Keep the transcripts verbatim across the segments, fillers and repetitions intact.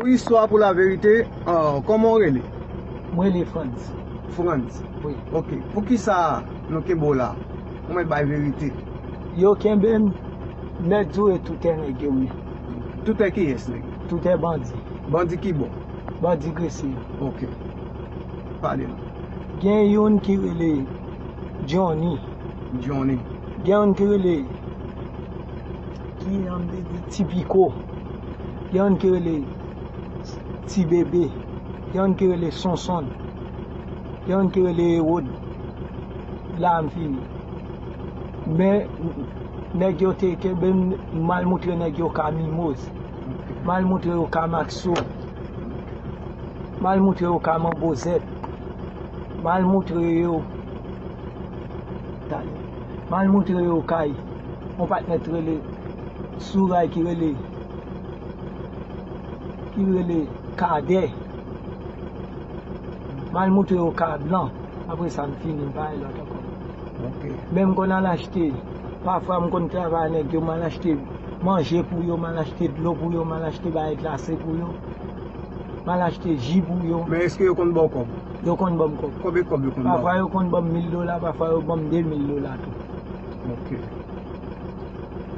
Istwa pou laverite, ah, kòman w rele? Mwen rele Frantz. Frantz. Wi. Ok. Poukisa nou kenbe w la? Ou mèt bay verite. Yo kenbe m, mèt di w e toutè nèg yo m ye. Toutè kiyès, nèg? Toutè bandi. Bandi ki bò? Bandi Gresye. Ok. Pale nou. Gen youn ki rele Johnny. Johnny. Gen youn ki rele, ki jan m te di, Ti Piko. Gen youn ki rele Ti Bebe. Gen youn ki rele Sonson. Gen youn ki rele Ewod. La a m fini. Men, nèg yo te kenbe m, m al moutre nèg yo ka Mimoz. M al moutre yo ka Makso. M al moutre yo ka Manbo Zèb. M al moutre yo. Tande. M al moutre yo kay yon patnè t rele Souray ki rele, ki rele Kadè. M al moutre yo ka Blan. Apre sa, m fini, m pa al lòt ankò. Ok. Men m konn al achte. Pafwa, m konn travay ak nèg yo, m al achte manje pou yo, m al achte dlo pou yo, m al achte bagay glase pou yo. M al achte ji pou yo. Men èske yo konn ba w kòb? Yo konn ban m kòb. Konbyen kòb yo konn ba w? Pafwa, yo konn ban m mil dola, pafwa, yo ban m de mil dola tou. Ok.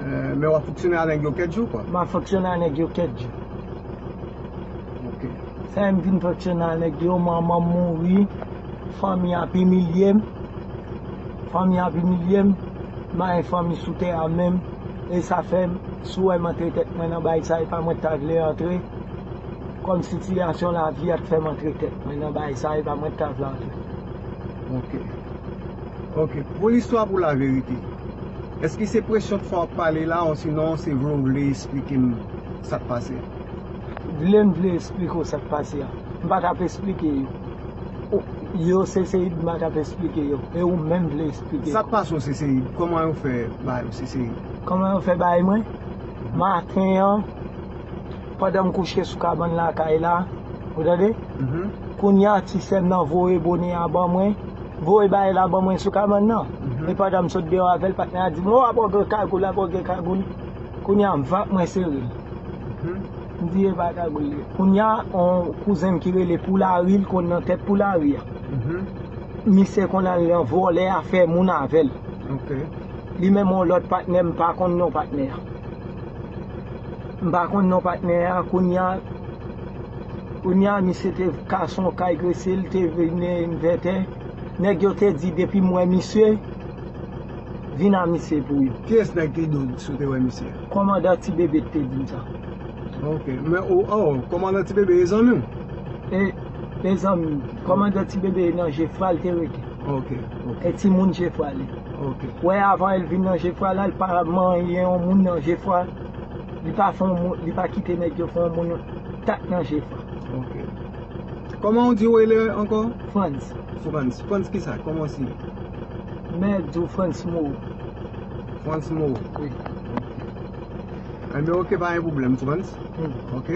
Eh, men w ap fonksyone ak nèg yo kèk jou, kwa? M ap fonksyone ak nèg yo kèk jou. Ok. Sa fè m vin fonksyone ak nèg yo, manman m mouri, fanmi ap imilye m. Fanmi ap imilye m. M pa gen fanmi sou tè a menm. E sa fè m, si w wè m antre tèt mwen nan bagay sa, e pa mwen t ta vle antre. Kòm sitiyasyon lavi a t fè m antre tèt mwen nan bagay sa, e pa mwen t ta vle antre. Ok. Ok. Pou listwa, pou laverite, èske se presyon k fè w ap pale la, osinon se vle w vle esplike m sa k pase a? Vle m vle esplike w sa k pase a. M pa t ap esplike yo. Ou, yo Seseid m pa t ap esplike yo. E ou menm vle esplike. Sa k pase w Seseid? Kòman yo fè ba yo Seseid? Kòman yo fè bay mwen? Maten an, pandan m kouche sou kabann lakay la, ou tande? Mhm. Kounye a, ti sè m nan voye bonè a ban mwen, voye bagay la ban mwen sou kabann nan. Mhm. E pandan m sot deyò avè l, patnè a di m, "O, ap gen kagoul, ap gen kagoul." Kounye a, m vap mwen sere l. Mhm. M di, "E pa kagoul li." Kounye a, on kouzen m ki rele Poulari, l konn nan tèt Poulari a. Mhm. Misye konn al nan vòlè a fè moun avè l. Ok. Li menm on lòt patnè, m pa konn non patnè a. M pa konn non patnè a, kounye a, kounye a, misye te kase on kay Gresye, l te vin envètè. Nèg yo te di depi m wè misye, vin a misye pou yo. Kiyès nèg ki di w si w te wè misye? Kòmandan Ti Bebe te di m sa. Ok. Men, o, o, kòmandan Ti Bebe e zanmi w? E, e zanmi m, kòmandan Ti Bebe nan Jefra l te rete. Ok, ok, E timoun Jefra li. Ok. Wè, avan el vin nan Jefra la, l pa manyen yon moun nan Jefra. Li pa fè yon moun, li pa kite nèg yo fè yon moun tak nan Jefra. Ok. Kòman w di w rele ankò? Frantz. Frantz. Frantz kisa? Kòman w siyen? Men di w Frantz Moreau. Frantz Moreau. Wi. Enben, ok, pa gen pwoblèm, Frantz. Hmm. Ok.